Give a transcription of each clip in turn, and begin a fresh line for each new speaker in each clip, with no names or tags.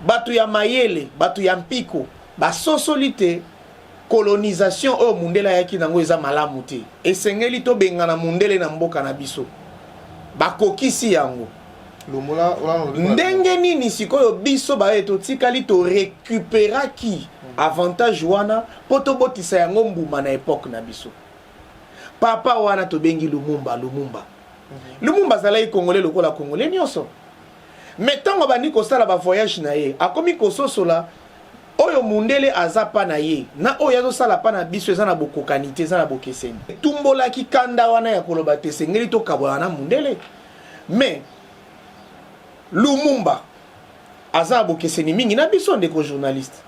Bato ya mayele, bato ya mpiko basosoli te colonisation oyo mundele ayaki nango eza malamu te, esengeli tobengana mundele na mboka na biso. Bakokisi yango. Ndenge nini sikoyo biso baye totikali torecuperaki avantage wana mpo tobotisa yango mbuma na epoque na biso? Papa wana tobengi Lumumba. Lumumba, Lumumba azalaki Congolais lokola Congolais nyonso, mais ntango abandi kosala bavoyage na ye, akomi kososola oyo mundele aza pa na ye na oyo azosala pa na biso eza na bokokani te, eza na bokeseni. Etumbolaki kanda wana ya koloba te esengeli tokabwana na mundele. Mais Lumumba aza na bokeseni mingi na biso. Ndeko journaliste,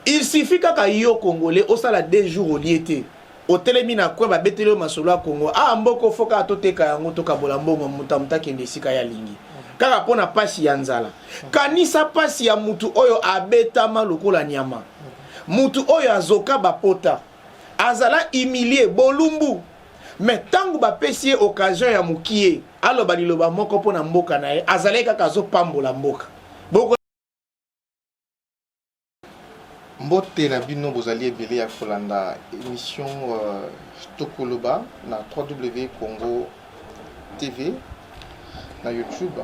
il suffit kaka yo Congolais osala 2 jours olie te, otelemi na coin, babeteli yo masolo ya Congo. Ah, mboka faut kaka toteka yango, tokabola mbongo, moto amoto akende esika ye alingi, kaka mpo na pasi ya nzala. Kanisa pasi ya mutu oyo abetama lokola nyama, mutu oyo azoka bapota, azala humilie, bolumbu. Mais ntango bapesi ye occasion ya mokie aloba liloba moko mpo na mboka na ye, azalaki kaka azopambola mboka. Boko
Mbote na bino, bozali ebele ya kolanda émission Tokoloba na 3W Congo TV na YouTube.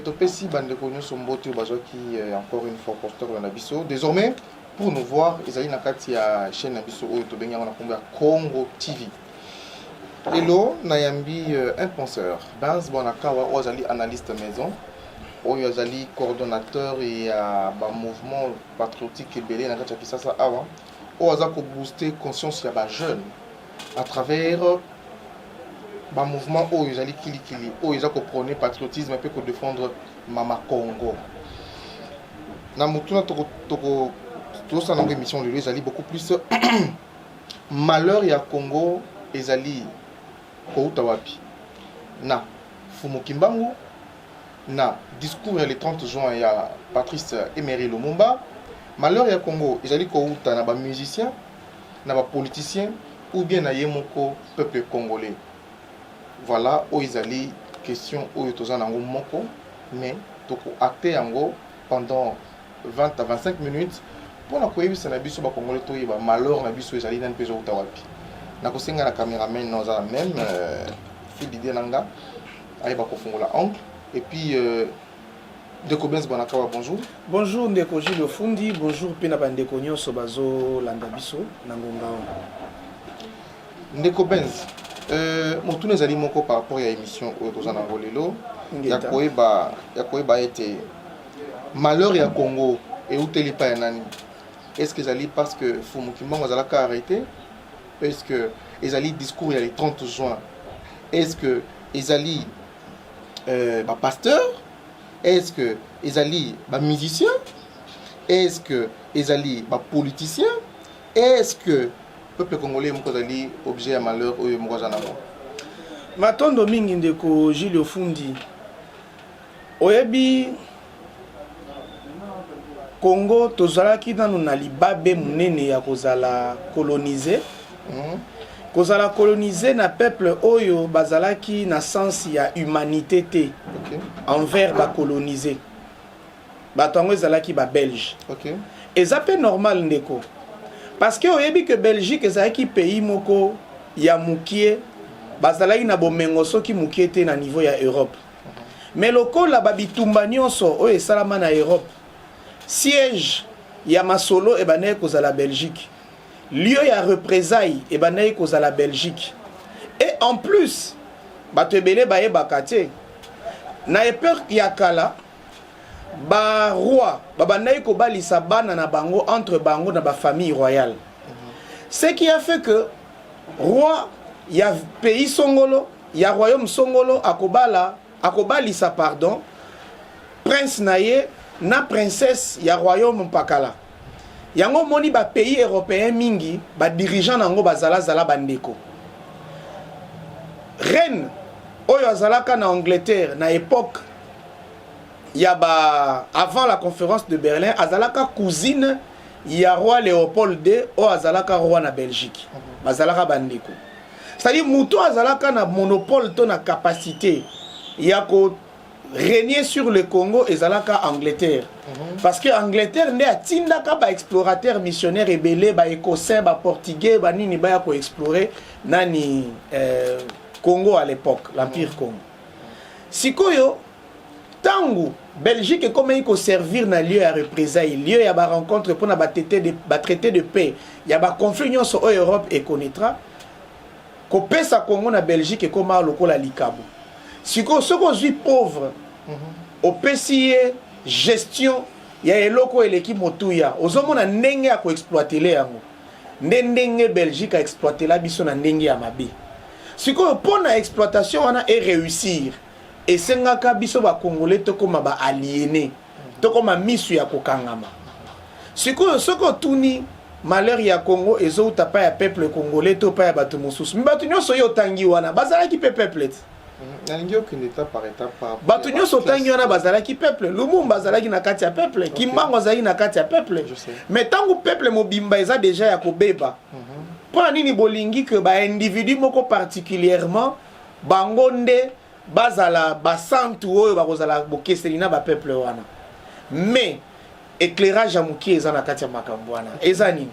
Topesi bandeko nyonso mbote oyo bazwaki encore une fois opportunité kolanda biso. Désormais, pour nous voir, ezali na kati ya chaîne na biso oyo tobengi yango na nkombo ya Congo TV. Lelo nayambi un penseur, Benz Bwanakawa, oyo azali analyste maison, oyo azali coordonnateur ya bamouvement patriotique ebele na kati ya Kisasa awa, oyo aza kobooster conscience ya bajeune à travers bamouvement oyo ezali kilikili, oyo eza koprôner patriotisme mpe kodéfendre mama Congo. Na motuna tozosala yango émission lelo ezali beaucoup plus: malheur ya Congo ezali kouta wapi? Na Fumu Kimbangu, na discours ya le 30 juin ya Patrice Emery Lumumba? Malheur ya Congo ezali kouta na bamusicien, na bapoliticien, ou bien na ye moko peuple congolais? Voilà oyo ezali question oyo toza nango moko, mais tokoacte yango pendant 20 à 25 minutes mpona koyebisa na biso Bacongolais, toyeba malheur na biso ezali nani mpe ezouta wapi. Nakosenga na cameraman no aza na même fil d'idée na nga, ayeba kofungola angle. Et puis ndeko Benz Bwanakawa, bonjour.
Bonjour ndeko Gilles Ofundi, bonjour mpe na bandeko nyonso bazolanda biso na ngonga oyo.
Ndeko Benz, motuna ezali moko par rapport ya émission oyo toza nango lelo, ya koyeba ete malheur ya Congo euteli pa ya nani? Est ce que ezali parce que Fumu Kimbangu azalaka arrêté? Est ce que ezali discours ya le 30 juin? Est ce que ezali bapasteur? Est ce que ezali bamusicien? Est ce que ezali bapoliticien? Est ce que peuple congolais moko azali objet ya malheur oyo moko aza nango?
Matondo mingi, ndeko Gilles Ofundi. Oyebi, Congo tozalaki nanu na libabe monene ya kozala colonisé, kozala colonisé na peuple oyo bazalaki na sens ya humanité te envers bacolonisé. Bato yango ezalaki Babelge. Eza mpe normal, ndeko, parce que oyebi ke Belgique ezalaki pays moko ya mokie, bazalaki na bomengo soki mokie te na niveau ya Europe. Mais lokola babitumba nyonso oyo esalama na Europe, siège ya masolo ebandaki kozala Belgique, lieu ya représailles ebandaki kozala Belgique. Et en plus, bato ebele bayebaka te, na époque ya kala, baroi babandaki kobalisa bana na bango entre bango na bafamille royale, ce qui a fait que roi ya pays songolo, ya royaume songolo, akobala, akobalisa, pardon, prince na ye na princesse ya royaume mpakala. Yango omoni bapays européen mingi, badirigeant na yango bazalazala bandeko. Reine oyo azalaka na Angleterre na époque ya ba avant la conférence de Berlin azalaka cousine ya roi Léopold II oyo azalaka roi na Belgique. Bazalaka bandeko, c'est-à-dire moto azalaka na monopole to na capacité ya ko régner sur le Congo ezalaka Angleterre, parce que Angleterre nde atindaka baexplorateur missionnaire ebele, baécossais, baportugais, banini, baya koexplore nani, Congo à l'époque, l'empire Congo. Sikoyo, ntango Belgique ekomaki koservir na lieu ya représailles, lieu ya barencontre mpona batraité de paix ya baconflit nyonso oyo Europe econnaîtra, kopesa Congo na Belgique ekóma lokola likabo. Sikoyo, soki ozwi pauvre, opesi ye gestion ya eloko oyo eleki motuya, ozomona ndenge ya koexploitele yango. Nde ndenge Belgique aexploitela biso na ndenge ya mabe. Sikoyo, mpo na exploitation wana eréussir, esengaka biso bacongolais tokóma baaliéné, tokóma misu ya kokangama. Sikoyo, soki otuni malheur ya Congo ezouta pa ya peuple congolais to pa ya bato mosusu, me bato nyonso oyo otangi wana bazalaki mpe peuple ti.
Nalingi okende étape par étape par
Bato nyonso otangi wana bazalaki peuple. Lumumba azalaki na kati ya peuple, Kimbangu azalaki na kati ya peuple.
Je sais.
Mais ntango peuple mobimba eza déjà ya kobeba, mpo na nini bolingi ke baindividu moko particulièrement, bango nde bazala basantu oyo bakozala bokeseni na bapeuple wana? Mais éclairage ya moke eza na kati ya makambo wana eza nini?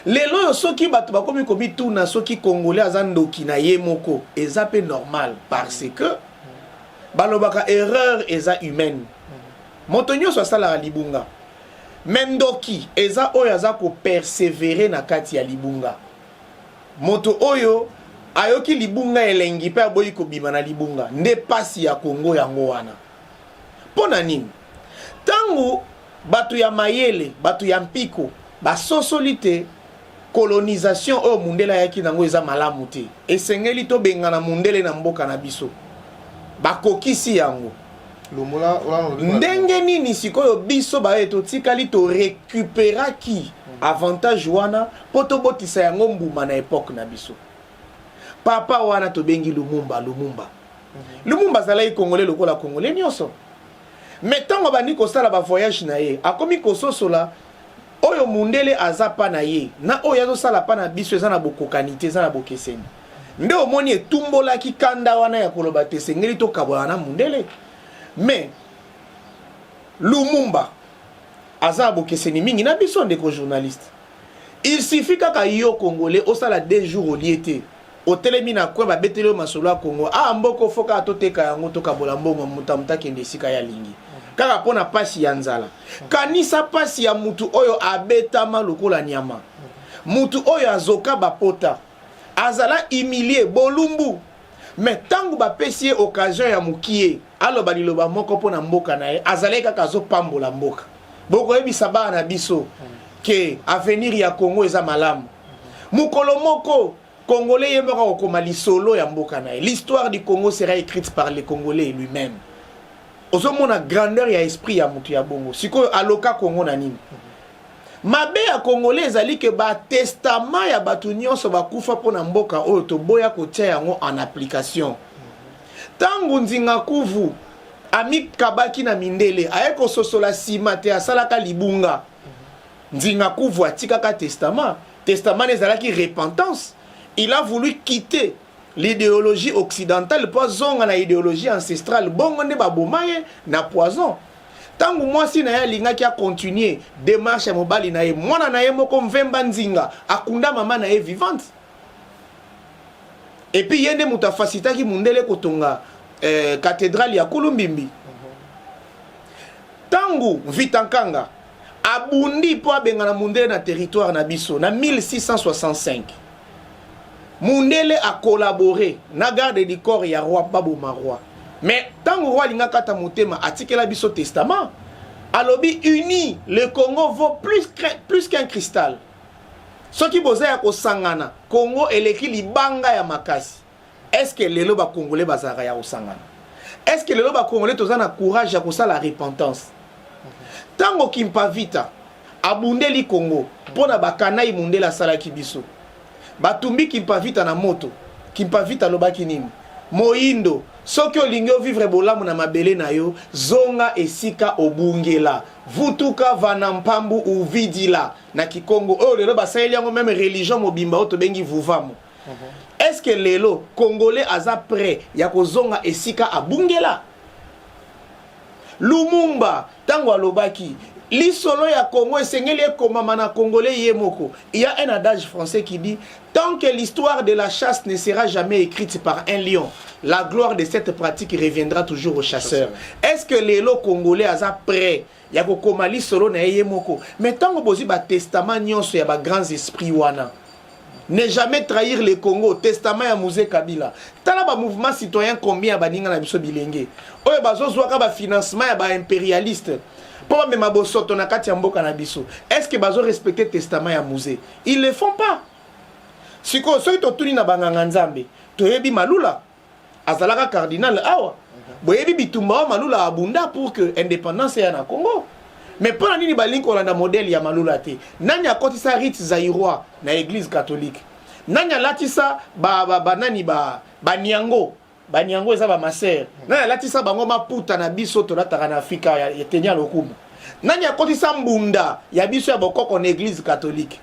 Lelo oyo, soki bato bakomi komituna soki congolais aza ndoki na ye moko, eza mpe normal, parce que balobaka erreur eza humaine, moto nyonso asalaka libunga. Me ndoki eza oyo aza kopersévérer na kati ya libunga, moto oyo ayoki libunga elengi mpe aboyi kobima na libunga. Nde pasi ya Kongo yango wana. Mpo na nini? Ntango bato ya mayele, bato ya mpiko basosoli te colonisation oyo mundele ayaki nango eza malamu te, esengeli tobengana mundele na mboka na biso, bakokisi yango.
Longola wana olobi.
Ndenge nini sikoyo biso baye totikali torécupéraki avantage wana mpo tobotisa yango mbuma na époque na biso? Papa wana tobengi Lumumba, Lumumba, Lumumba azalaki congolais lokola congolais nyonso. Mais ntango abandi kosala bavoyage na ye, akomi kososola oyo mundele aza pa na ye na oyo azosala pa na biso eza na bokokani te, eza na bokeseni. Nde omoni etumbolaki kanda wana ya koloba te esengeli tokabwana na mundele. Mais Lumumba aza na bokeseni mingi na biso. Ndeko journaliste, il suffit kaka yo congolais osala 2 jours olie te, otelemi na coin, babeteli yo masolo ya Congo. Ah, mboka fo kaka toteka yango, tokabola mbongo, moto amoto akende esika ya alingi, kaka mpo na pasi ya nzala. Kanisa pasi ya mutu oyo abetama lokola nyama, mutu oyo azoka bapota, azala humilie, bolumbu. Mais ntango bapesi ye occasion ya mokie aloba liloba moko mpo na mboka na ye, azalaki kaka azopambola mboka. Bokoyebisa bana na biso ke avenir ya Congo eza malamu. Mokolo moko congolais ye moko akokoma lisolo ya mboka na ye. L'histoire du Congo sera écrite par le congolais lui-même. Ozomona grandeur ya esprit ya moto ya bongo. Sikoyo aloka Congo na nini? Mabe ya congolais ezali ke batestament ya bato nyonso bakufa mpo na mboka oyo, toboya kotia yango en application. Ntango Nzinga Kuvu amikabaki na mindele, aye kososola nsima te asalaka libunga. Nzinga Kuvu atikaka testament. Testament ezalaki repentance. Il a voulu quitter l'idéologie occidentale mpo azonga na idéologie ancestrale. Bongo nde baboma ye na poison. Ntango mwasi na ye alingaki acontinue démarche ya mobali na ye, mwana na ye moko Mvemba Nzinga akunda mama na ye vivante. Et puis ye nde moto afacilitaki mundele kotonga cathédrale ya Kulumbimbi. Ntango Vita Nkanga abundi mpo abengana mundele na territoire na biso na 1665, mundele akolabore na garde du corps ya roi, baboma roi. Mais ntango roi alingaka ata motema, atikela biso testament, alobi: "Uni, le Congo vaut plus qu'un cristal." Soki boza ya kosangana, Congo eleki libanga ya makasi. Est ce que lelo bacongolais bazalaka ya kosangana? Est ce que lelo bacongolais toza na courage ya kosala repentance? Ntango Kimpavita abundeli Congo mpo na bakanai mundele asalaki biso, batumbi Kimpavita na moto. Kimpavita alobaki nini? "Moyindo, soki olingi ovivre bolamu na mabele na yo, zonga esika obungela, vutuka vana mpambu uvidila na kikongo." Oyo lelo basaleli yango même religion mobimba oyo tobengi vuvamu. Est ce que lelo congolais aza prêt ya kozonga esika abungela? Lumumba ntango alobaki lisolo ya Congo esengeli ekomama na Congolais ye moko. Il y a un adage français qui dit: tant que l'histoire de la chasse ne sera jamais écrite par un lion, la gloire de cette pratique reviendra toujours au chasseur. Est-ce que lelo Congolais aza prêt ya kokoma lisolo na ye ye moko? Mais ntango bozwi batestament nyonso ya bagrands esprits wana, ne jamais trahir le Congo, testament ya Mzee Kabila, tala bamouvement citoyen combien ya baninga na biso bilenge oyo bazozwaka bafinancement ya baimpérialiste mpo bamema bosoto na kati ya mboka na biso. Est ce que bazorespecte testament ya Mzee? Ils le font pas. Sikoyo soki totuni na banganga Nzambe, toyebi Malula azalaka cardinal awa, boyebi bitumba oyo Malula abunda pour que indépendance eya na Congo. Mais mpo na nini balingi kolanda modèle ya Malula te? Nani akotisa rite zaïrois na Église catholique? Nani alatisa banani, baniango? Baniango eza bamasere. Nani alatisa bango maputa na biso tolataka na Afrika ya tenia lokumu? Nani akotisa mbunda ya biso ya bokoko na Église catholique?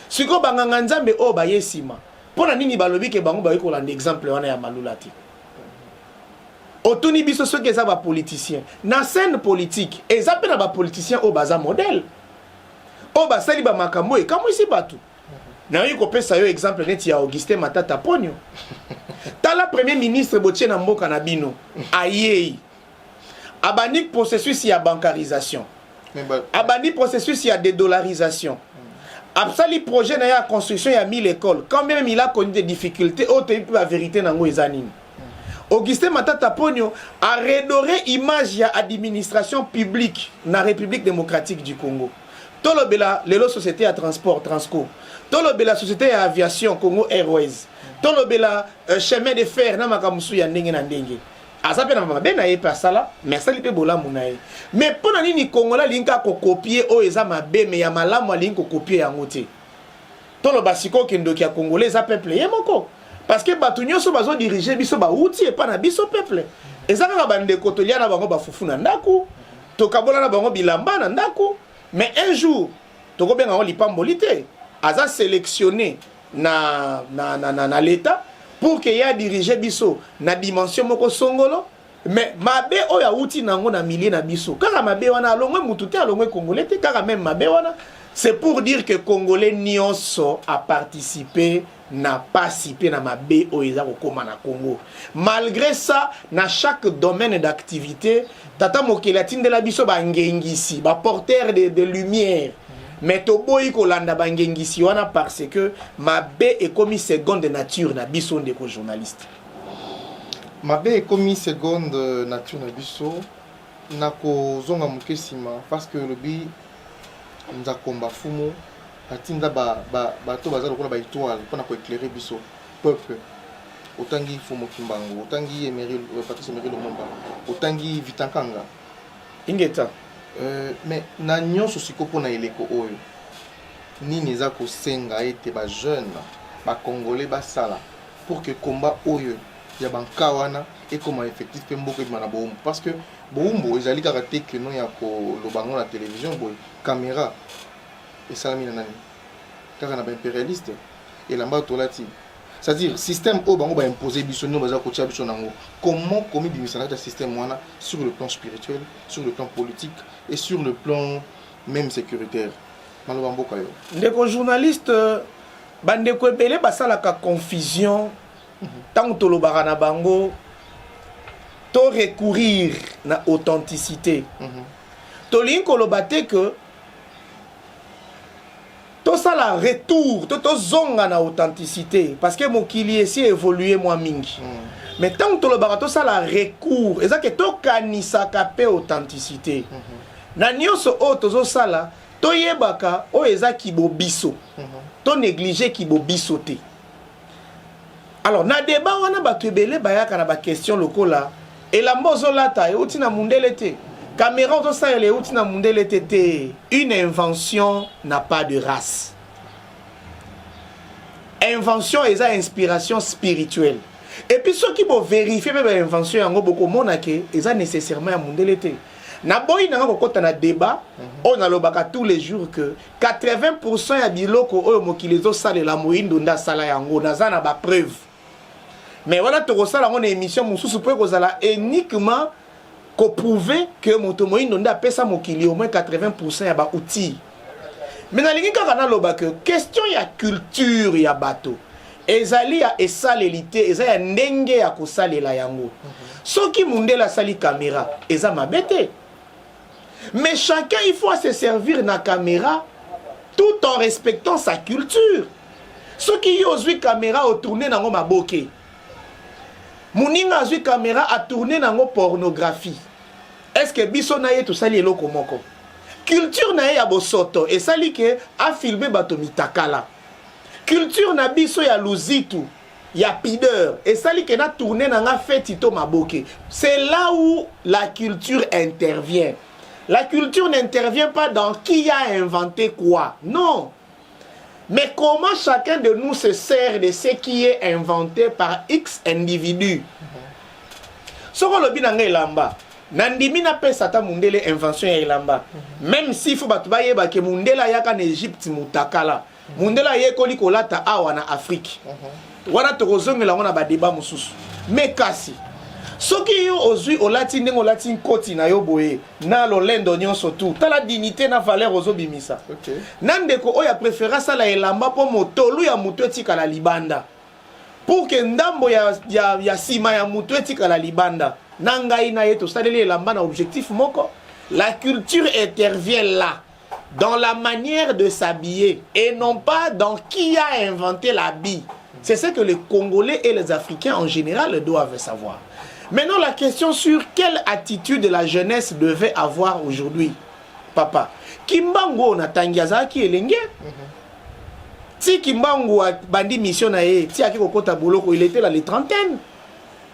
Sikoyo banganga Nzambe oyo baye nsima, mpo na nini balobi ke bango bayi kolanda exemple wana ya Malula te? Otuni biso soki eza bapoliticien na scène politique, eza mpe na bapoliticien oyo baza modèle, oyo basali bamakambo oyo ekamwisi bato. Nayoki kopesa yo exemple neti ya Augustin Matata Ponyo. Tala premier ministre botie na mboka na bino, ayei, abandi processus ya bancarisation, abandi processus ya dédollarisation, asali projet na ye ya construction ya 1000 écoles, quand même il a connu des difficultés oyo toyebi mpe bavérité nango eza nini. Augustin Matata Ponyo a redoré image ya administration publique na République démocratique du Congo. Tolobela lelo société ya transport Transco, tolobela société ya aviation Congo Airways, tolobela chemin de fer na makambo mosusu ya ndenge na ndenge. Aza mpe na mabe na ye mpe asala, mais asali mpe bolamu na ye. Mais mpo na nini Kongola alingi kaka kocopier oyo eza mabe, mais ya malamu alingi kocopier yango te? Toloba sikoyo kindoki ya Congolais eza peuple ye moko, parce que bato nyonso bazodiriger biso bauti epa na biso peuple. Eza kaka bandeko tolia na bango bafufu na ndako, tokabola na bango bilamba na ndako. Mais un jour tokobenga yango lipamboli te, aza sélectionné na l'État pour que ye adirige biso na dimension moko songolo. Mais mabe oyo awuti nango na milieu na biso, kaka mabe wana, alongwe mutu te, alongwe Congolais te, kaka même mabe wana. C'est pour dire que Congolais nyonso aparticipe na pasi mpe na mabe oyo eza kokóma na Congo. Malgré ça, na chaque domaine d'activité, tata mokili atindela biso bangengisi, baporteur de lumière, mais toboyi kolanda bangengisi wana parce que mabe ekomi seconde nature na biso, ndeko journaliste.
Mabe ekomi seconde nature na biso. Nakozonga moke nsima parce que olobi Nzakomba Fumu atinda bato baza lokola baétoile mpona koéclairer biso peuple. Otangi Fumu Kimbangu, otangi Patrice Emery Lumumba, otangi Vitankanga.
Ingeta.
Mais na nyonso sikoyo, mpona eleko oyo, nini eza kosenga ete bajeune bacongolais basala pour que combat oyo ya banka wana ekoma effectif mpe mboka ebima na bowumbu? Parce que bowumbu ezali kaka te keno ya koloba yango na télévision boye. Caméra esalami na nani? Kaka na baimpérialiste. Elamba tolati, c'est-à-dire système oyo bango baimpose biso nino, baza kotia biso nango. Comment komibimisa na kati ya système wana sur le plan spirituel, sur le plan politique et sur le plan même sécuritaire? Maloba mboka yo.
Ndeko journaliste, bandeko ebele basalaka confusion ntango tolobaka na bango to recourir na authenticité. Tolingi koloba te ke tosala retour to tozonga na authenticité, parce que mokili esi évolue mwa mingi. Mais ntango tolobaka tosala recours, eza ke tokanisaka mpe authenticité na nyonso oyo tozosala. Toyebaka oyo eza kibobiso, tonéglige kibobiso te. Alors na débat wana, bato ebele bayaka na baquestion lokola: elamba ozolata euti na mundele te, caméra ozosalela euti na mundele te. Te, une invention n'a pas de race. Invention eza inspiration spirituelle. Et puis soki bovérifie mpe bainvention yango, bokomona ke eza nécessairement ya mundele te. Naboyi nanga kokɔta na débat oyo. Nalobaka tous les jours que 80 ya biloko oyo mokili ezosalela, moyindo nde asala yango. Naza na bapreuve, mais wana tokosala yango na émission mosusu mpo ekozala uniquement Koprouver que moto moyindo nde apesa mokili au moins 80% ya ba outils. Mais nalingi kaka naloba que question ya culture ya bato ezali ya esaleli te, eza ya ndenge ya kosalela yango. Soki mundele asali caméra, eza mabe te. Mais chacun, il faut se servir na caméra tout en respectant sa culture. Soki yo ozwi caméra, otourne nango maboke, moninga azwi caméra, atourne nango pornographie, est ce que biso na ye tosali eloko moko? Culture na ye ya bosoto esali ke afilme bato mitakala. Culture na biso ya luzitu, ya pudeur, esali ke na tourne na nga feti to maboke. C'est là où la culture intervient. La culture n'intervient pas dans qui a inventé quoi, non, mais comment chacun de nous se sert de ce qui est inventé par X individu. Soki olobi na ngai elamba, nandimi napesa ata mundele invention ya elamba, même si faut bato bayeba ke mundele ayaka na Egypte mutakala, mundele ayekoli kolata awa na Afrique. Wana tokozongela yango na badeba mosusu. Mais kasi soki yo ozwi, olati ndenge olati nkoti na yo boye na lolendo nyonso, tu tala dignité na valeur ozobimisa. Na ndeko oyo apréféré asala elamba mpo motolu ya motu etikala libanda, pour ke ndambo ya nsima ya motu etikala libanda, na ngai na ye tosaleli elamba na objectif moko. La culture intervient là, dans la manière de s'habiller et non pas dans qui a inventé l'habit. C'est ce que les Congolais et les Africains en général doivent savoir. Maintenant, la question sur quelle attitude la jeunesse devait avoir aujourd'hui. Papa Kimbangu oyo natangi azalaki elenge. Ti Kimbangu abandi mission na ye, ti aki kokota boloko, il était dans les trentaines.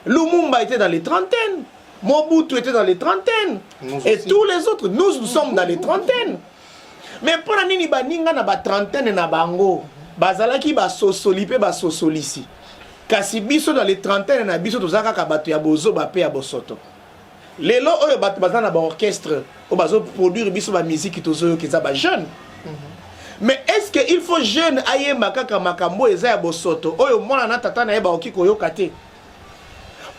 Lumumba était dans les trentaines, Mobutu était dans les trentaines.
Nous
et
aussi.
Tous les autres, nous, nous sommes dans les trentaines. Mais mpo na nini baninga na batrentaine na bango bazalaki basosoli mpe basosolisi, kasi biso dans les trentaine na biso toza kaka bato ya bozoba mpe ya bosoto? Lelo oyo bato baza na baorchestre oyo bazoproduire biso bamiziki tozoyoka eza bajeune. Mais est ce que il faut jeune ayemba kaka makambo oyo eza ya bosoto, oyo mwana na tata na ye bakoki koyoka te?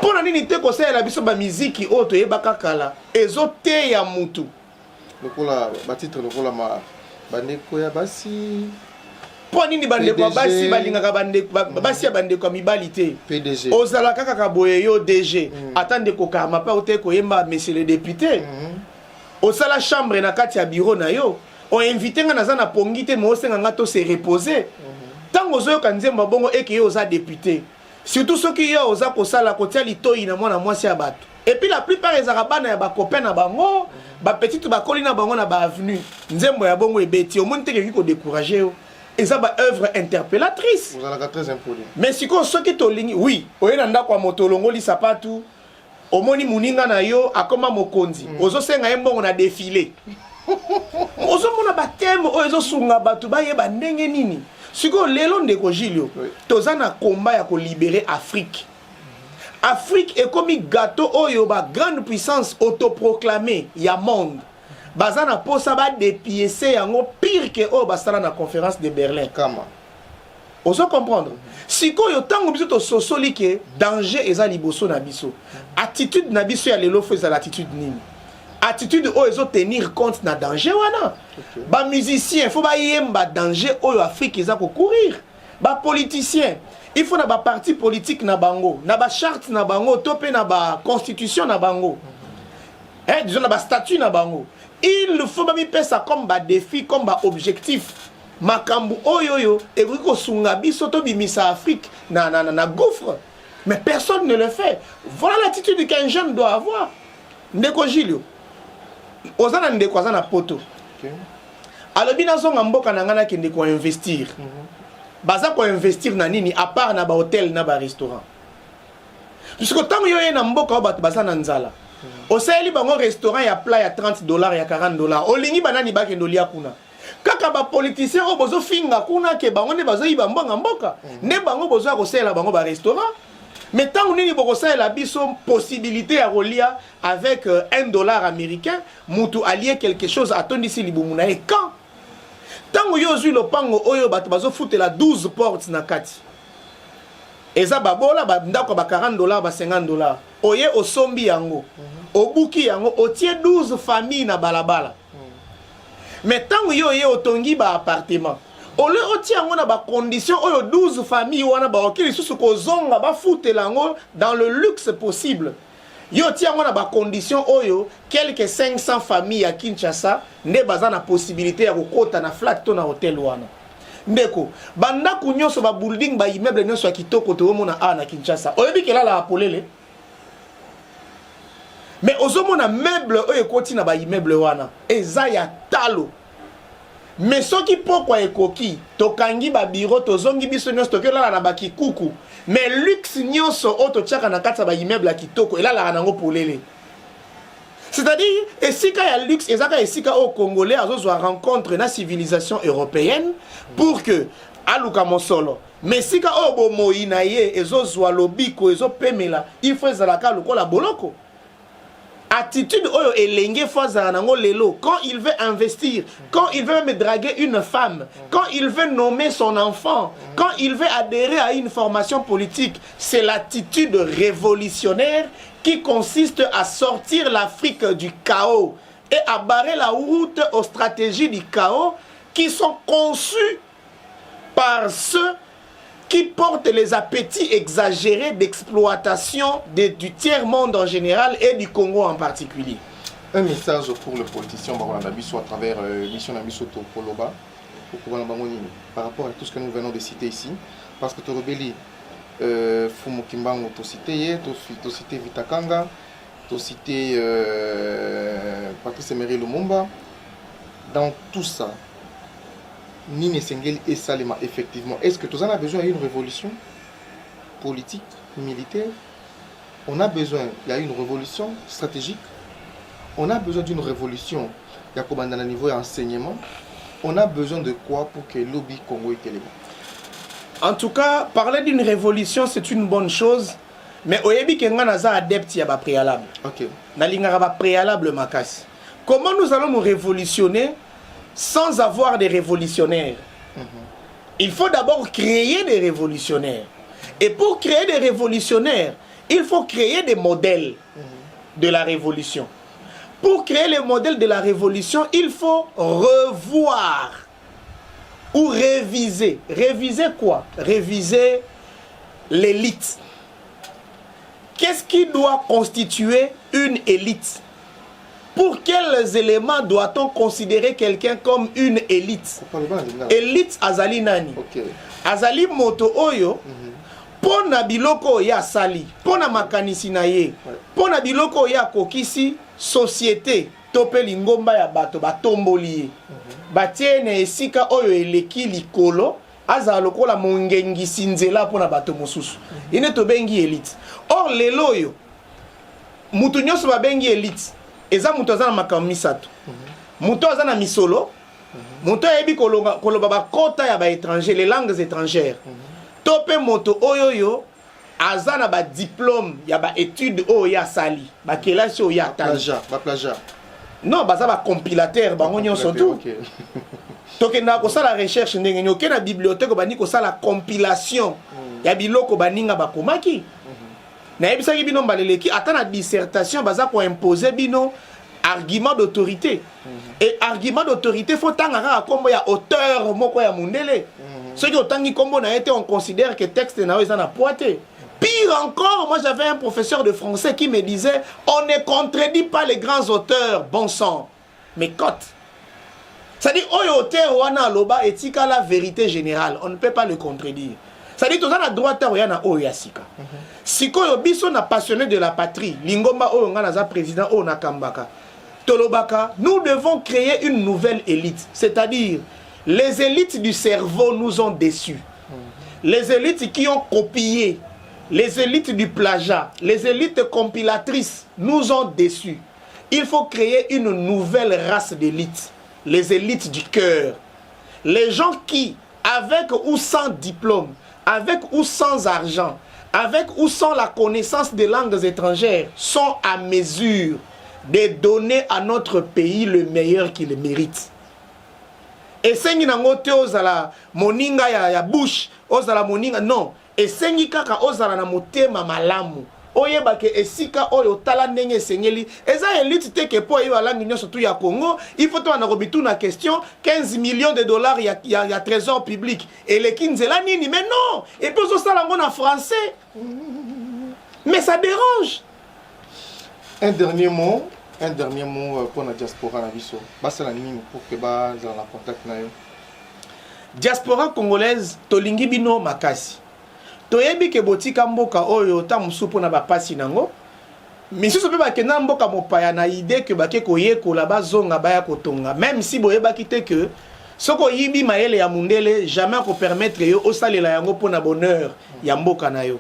Mpo na nini te kosalela biso bamiziki oyo toyebaka kala, ezoteya mutu?
Lokola batitre lokola ma bandeko ya basi.
Mpo nini bandeko ya
PDG.
basi balingaka basi ya bandeko ya mibali te?
PDG.
Ozalaka kaka boye, yo DG. Ata ndeko Karma mpe ote koyemba monsieur le député. Osala chambre na kati ya bureau na yo, oinvite nga, naza na pongi te, ma osenga nga to se repose. Ntango ozoyoka nzembo ya bongo, eke yo oza député, surtout soki yo oza kosala kotia litoi na mwana mwasi ya bato. Et puis la plupart ezalaka bana ya bacopain na bango, bapetite bakoli na bango na baavenue. Nzembo ya bongo ebeti, omoni te kekoki kodécourage yo? Eza baœuvre interpellatrice.
Ozalaka très impoli.
Mais sikoyo soki tolingi, oui, oye na ndako ya moto, olongoli sapatu, omoni moninga na yo akoma mokonzi, ozosenga ye mbongo na défilé. Ozomona bathème oyo ezosunga bato bayeba ndenge nini. Sikoyo lelo, ndeko Gilio, toza na combat ya kolibérer Afrique. Afrique ekomi gâteau oyo bagrande puissance autoproclamé ya monde baza na mposa badepiese yango, pire ke oyo basala na Conférence de Berlin.
Kama.
Ozo comprendre? Sikoyo ntango biso tososoli ke danger eza liboso na biso, attitude na biso ya lelo faut ezala attitude nini? Attitude oyo ezotenir compte na danger wana. Bamusicien faut bayemba danger oyo Afrique eza kocourir. Bapoliticien, il faut na baparti politique na bango, na bacharte na bango to mpe na baconstitution na bango, disons na bastatut na bango, il faut bamipesa comme badéfi, comme baobjectif, makambo oyo oyo ekoki kosunga biso tobimisa Afrique na gouffre. Mais personne ne le fait. Voilà l'attitude qu'un jeune doit avoir. Ndeko Gilio, oza na ndeko aza na poto. Alobi nazonga mboka na ngai, nakende koinvestir. Baza koinvestir na nini à part na bahotel na barestaurant? Puisque ntango yo ye na mboka oyo bato baza na nzala, osaleli bango restaurant ya plat ya 30 $, ya 40 $, olingi banani bakende olia kuna? Kaka bapoliticien oyo bozofinga kuna ke bango nde bazoyiba mbonga mboka, nde bango bozoya kosalela bango barestaurant. Mais ntango nini bokosalela biso possibilité ya kolia avec 1 dollar américain, mutu alie quelque chose, atondisi libumu na ye? Quand ntango yo ozwi lopango oyo bato bazofutela 12 portes na kati, eza babola, bandako ya ba 40 $, ba 50 $. Oye osombi yango, obuki yango, otie 12 famille na balabala. Mais ntango yo oye otongi baappartement, ole otia yango na bacondition oyo 12 famille wana bakoki lisusu kozonga bafutela yango dans le luxe possible, yo otia yango na bacondition oyo quelque 500 famille ya Kinshasa nde baza na possibilité ya kokota na flat to na hotel wana. Ndeko, bandako nyonso, babuilding, baimmeuble nyonso ya kitoko toyomona awa na Kinshasa, oyebi kelalaka polele. Mais ozomona meuble oyo ekoti na baimmeuble wana eza ya talo. Mais soki pokwa ekoki, tokangi babureau, tozongi biso nyonso, toki olala na bakikuku. Mais luxe nyonso oyo totiaka na kati ya baimmeuble ya kitoko elalaka nango polele. C'est-à-dire esika ya luxe ezaka esika oyo Congolais azozwa rencontre na civilisation européenne pour que aluka mosolo. Mais esika oyo bomoi na ye ezozwa lobiko, ezopemela, il faut ezalaka lokola boloko. Attitude oyo elenge fo azala nango lelo, quand il veut investir, quand il veut même draguer une femme, quand il veut nommer son enfant, quand il veut adhérer à une formation politique, c'est l'attitude révolutionnaire qui consiste à sortir l'Afrique du chaos et à barrer la route aux stratégies du chaos qui sont conçues par ceux qui portent les appétits exagérés d'exploitation du tiers-monde en général et du Congo en particulier.
Un message pour le politicien bakolanda biso à travers mission na biso Tokoloba, okobana bango nini par rapport à tout ce que nous venons de citer ici? Parce que tolobeli Fumu Kimbangu, tocité ye, tocité Vitakanga, tocité Patrice Emery Lumumba. Dans tout ça, nini esengeli esalema effectivement? Est ce que toza na besoin ya une révolution politique, militaire? On a besoin ya une révolution stratégique? On a besoin d'une révolution ya kobanda na niveau ya enseignement? On a besoin de quoi pour que lobi Congo etelema?
En tout cas, parler d'une révolution, c'est une bonne chose, mais oyebi ke nga naza adepte ya bapréalable. Nalingaka bapréalable makasi. Comment nous allons nous révolutionner sans avoir des révolutionnaires? Il faut d'abord créer des révolutionnaires. Et pour créer des révolutionnaires, il faut créer des modèles de la révolution. Pour créer les modèles de la révolution, il faut revoir ou réviser. Réviser quoi? Réviser l'élite. Qu'est-ce qui doit constituer une élite? Pour quels éléments doit-on considérer quelqu'un comme une élite? Élite azali nani? Azali moto oyo mpo na biloko oyo asali, mpo na makanisi na ye, mpo na biloko oyo akokisi, société to mpe lingomba ya bato batomboli ye, batie na esika oyo eleki likolo, azala lokola mongengisi nzela mpo na bato mosusu. Ye nde tobengi élite. Or lelo oyo mutu nyonso babengi élite eza moto aza na makambo misato: moto aza na misolo, moto ayebi koloba bakota ya baétranger, les langues étrangères, to mpe moto oyo oyo aza na badiplôme ya baétude oyo ye asali, bakelasi oyo ye atali.
Baplagiat.
Non, baza bacompilateur bango nyonso tu. Tokendaka kosala recherche ndenge nini? Oke na bibliothèque, obandi kosala compilation ya biloko baninga bakomaki. Nayebisaki bino mbala eleki, ata na dissertation baza koimpose bino argument d'autorité. Et argument d'autorité, faut tanga kaka nkombo ya auteur moko ya mundele. Soki otangi nkombo na ye te, on considère que texte na yo eza na poids te. Pire encore, moi j'avais un professeur de français qui me disait: on ne contredit pas les grands auteurs. Bon sang, mais cote, c'est-à-dire oyo auteur wana aloba etikala vérité générale, on ne peut pas le contredire. C'est-à-dire toza na droit te oya na oyo ya sika. Sikoyo biso na Passionné de la Patrie, lingomba oyo nga naza président, oyo nakambaka, tolobaka: nous devons créer une nouvelle élite. C'est-à-dire les élites du cerveau nous ont déçus, les élites qui ont copié, les élites du plagiat, les élites compilatrices nous ont déçus. Il faut créer une nouvelle race d'élites, les élites du cœur, les gens qui, avec ou sans diplôme, avec ou sans argent, avec ou sans la connaissance des langues étrangères, sont à mesure de donner à notre pays le meilleur qu'il mérite. Esengi nango te ozala moninga ya Bush, ozala moninga, non. Esengi kaka ozala na motema malamu. Oyeba ke esika oyo, tala ndenge esengeli. Eza élite te ke mpo oyeba langue nyonso tu ya Congo, il faut tobanda komituna question: 15 millions de dollars ya trésor public eleki nzela nini? Mais non, et puis ozosala yango na français, mais ça dérange.
Un dernier mot pour la diaspora na biso. Basala nini pour que bazala na contact na yo?
Diaspora congolaise, tolingi bino makasi. Toyebi ke botika mboka oyo ta mosusu mpona bapasi nango, misusu mpe bakenda mboka mopaya na idée ke bake koyekola, bazonga, baya kotonga. Même si boyebaki te ke soki oyibi mayele ya mundele, jamais akopermettre yo osalela yango mpona bonheur ya mboka na yo.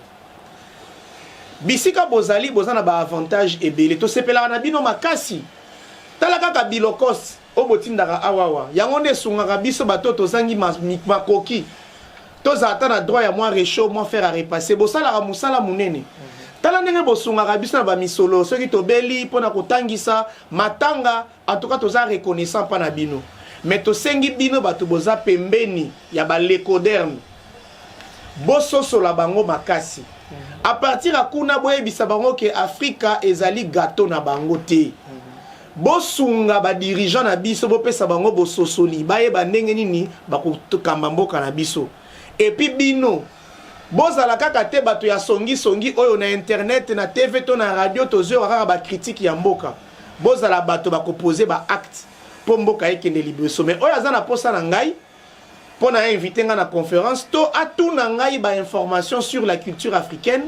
Bisika bozali, boza na baavantage ebele. Tosepelaka na bino makasi. Tala kaka bilokos oyo botindaka awawa, yango nde esungaka biso bato tozangi makoki, tozala ata na droit ya mwa réchaud, mwa fer à repasser. Bosalaka mosala monene. Tala ndenge bosungaka biso na bamisolo soki tobeli, mpona kotangisa, matanga. En tout cas, toza reconnaissant mpa na bino. Mais tosengi bino bato boza pembeni ya balecoderme, bososola bango makasi. À partir ya kuna, boyebisa bango ke Afrika ezali gâteau na bango te. Bosunga badirigeant na biso, bopesa bango bososoli, bayeba ndenge nini bakokamba mboka na biso. Et puis bino bozala kaka te bato ya songisongi oyo na internet, na TV to na radio, tozoyoka kaka bacritique ya mboka. Bozala bato bakopose baacte mpo mboka ekende liboso. Mais oyo aza na posa na ngai mpo na invité ngai na conférence to atuna ngai bainformation sur la culture africaine,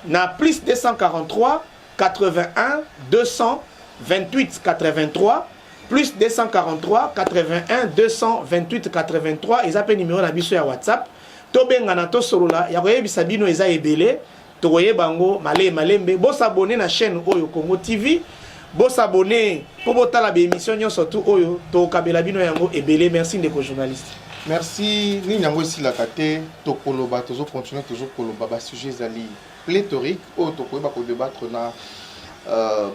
na plus 243 81 228 83, plus 243 81 228 83. Eza mpe numéro na biso ya WhatsApp. Tobengana, tosolola. Ya koyebisa bino eza ebele, tokoyeba yango malembe malembe. Bos'abonner na chaîne oyo, Congo TV. Bos'abonner mpo botala baémission nyonso tu oyo tokabela bino yango ebele. Merci, ndeko journaliste.
Merci. Nini yango esilaka te, tokoloba, tozocontinue toujours koloba. Basujet ezali pléthorique oyo tokoyeba kodébattre na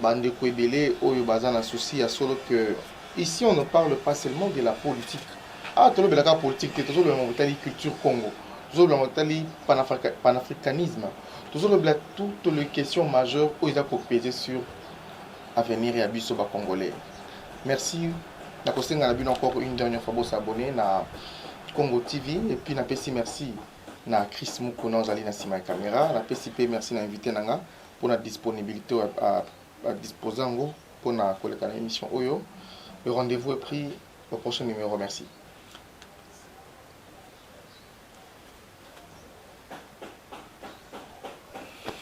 bandeko ebele oyo baza na souci ya solo que ici on ne parle pas seulement de la politique. Ah, tolobelaka politique te, tozolobela botali culture Congo, tozolobela botali panafricanisme, tozolobela toutes les questions majeures oyo eza kopese sur avenir ya biso bacongolais. Merci. Nakosenga na bino encore une dernière fois, bos'abonner na Congo TV. Et puis napesi merci na Chris Mukuna, ozali na nsima ya caméra. Napesi mpe merci na invité na nga mpona disponibilité oyo adispose yango mpona koleka na émission oyo. Le rendez-vous est pris au prochain numéro. Merci.